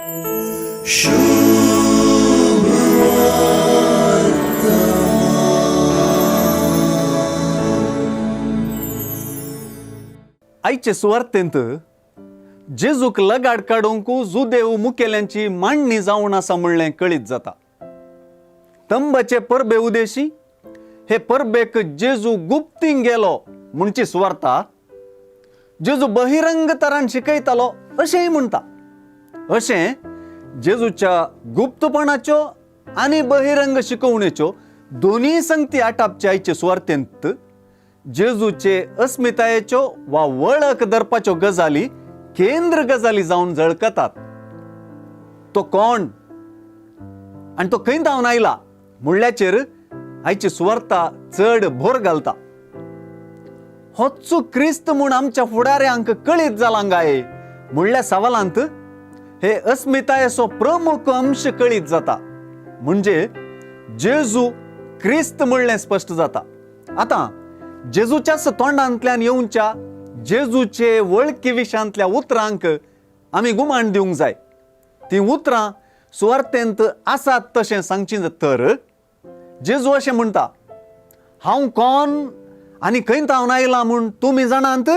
आयचे सुवार्तेंत जेजूक लगाड काडूंक जुदेव मुखेल्यांची मांडणी जावन आसा म्हणलें कळीत जाता. तंबाचे परबे उदेशी हे परबेक जेजू गुप्तीन गेलो म्हणची सुवार्ता जेजू बहिरंग तरान शिकयतालो अशेंय म्हणटा. अशें जेजूच्या गुप्तपणाच्यो आनी बहिरंग शिकवणेच्यो दोनूय संगती आटापचे आयचे सुवार्तेंत जेजूचे अस्मितायेच्यो वा वळख धरपाच्यो गजाली केंद्र गजाली जावन झळकतात. तो कोण आनी तो खंय धांवन आयला म्हणल्याचेर आयची सुवार्ता चड भोर घालता. होच क्रिस्त म्हूण आमच्या फुडाऱ्यांक कळीत जालां काय म्हणल्या सवालांत हे अस्मितायेचो प्रमुख अंश कळीत जाता. म्हणजे जेजू क्रिस्त म्हणलें स्पश्ट जाता. आतां जेजूच्याच तोंडांतल्यान येवच्या जेजूचे वळखी विशांतल्या उतरांक आमी गुमान दिवंक जाय. ती उतरां सुवार्तेंत आसात तशें सांगची तर जेजू अशें म्हणटा, हांव कोण आनी खंय थावन आयला म्हूण तुमी जाणात?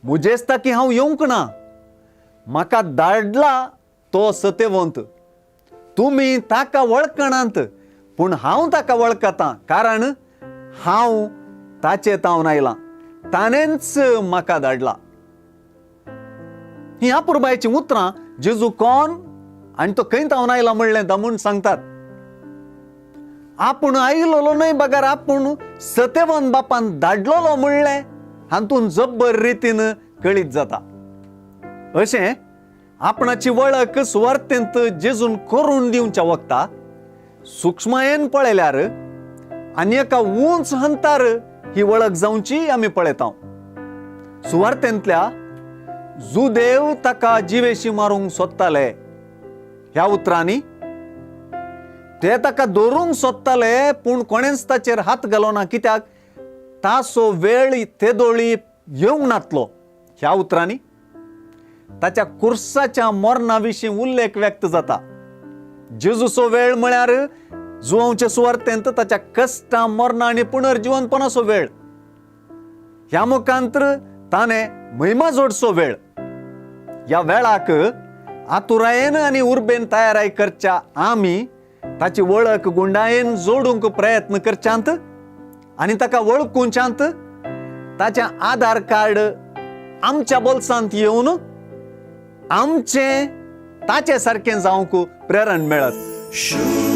म्हजेच की हांव येवंक ना, म्हाका धाडला तो सतेवंत. तुमी ताका वळखनात, पूण हांव ताका वळखतां, कारण हांव ताचे तावन आयलां, ताणेंच म्हाका धाडला. ही अपुरबायेचीं उतरां जेजू कोण आनी तो खंय तावन आयला म्हणलें दमून सांगतात. आपूण आयलोलो न्हय बगर आपूण सतेवन बापान धाडलोलो म्हणलें हातून जब्बर रितीन कळीत जाता. अशें आपणाची वळख सुवार्थेंत जेजून करून दिवच्या वखता सुक्ष्मायेन पळयल्यार आनी एका उंच हंतार ही वळख जावची आमी पळयता. सुवार्थेंतल्या जुदेव ताका जिवेशी मारूंक सोदताले ह्या उतरांनी ते ताका धरूंक सोदताले, पूण कोणेंच ताचेर हात घालो ना, कित्याक तासो वेळ तेदोळी येवंक नातलो. ह्या उतरांनी ताच्या कुर्साच्या मरणा विशीं उल्लेख व्यक्त जाता. जेजूचो वेळ म्हळ्यार जुवांवचे सुवार्तेंत ताच्या कश्टां मरणा आनी पुनर्जिवनपणाचो वेळ. ह्या मुखांतर ताणें महिमा जोडचो वेळ. ह्या वेळाक आतुरायेन आनी उर्बेन तयाराय करच्या आमी ताची वळख गुंडायेन जोडूंक प्रयत्न करच्यांत आनी ताका वळखुच्यांत ताचें आधार कार्ड आमच्या बोल्सांत येवन आमचें ताचे सारकें जावंक प्रेरण मेळत.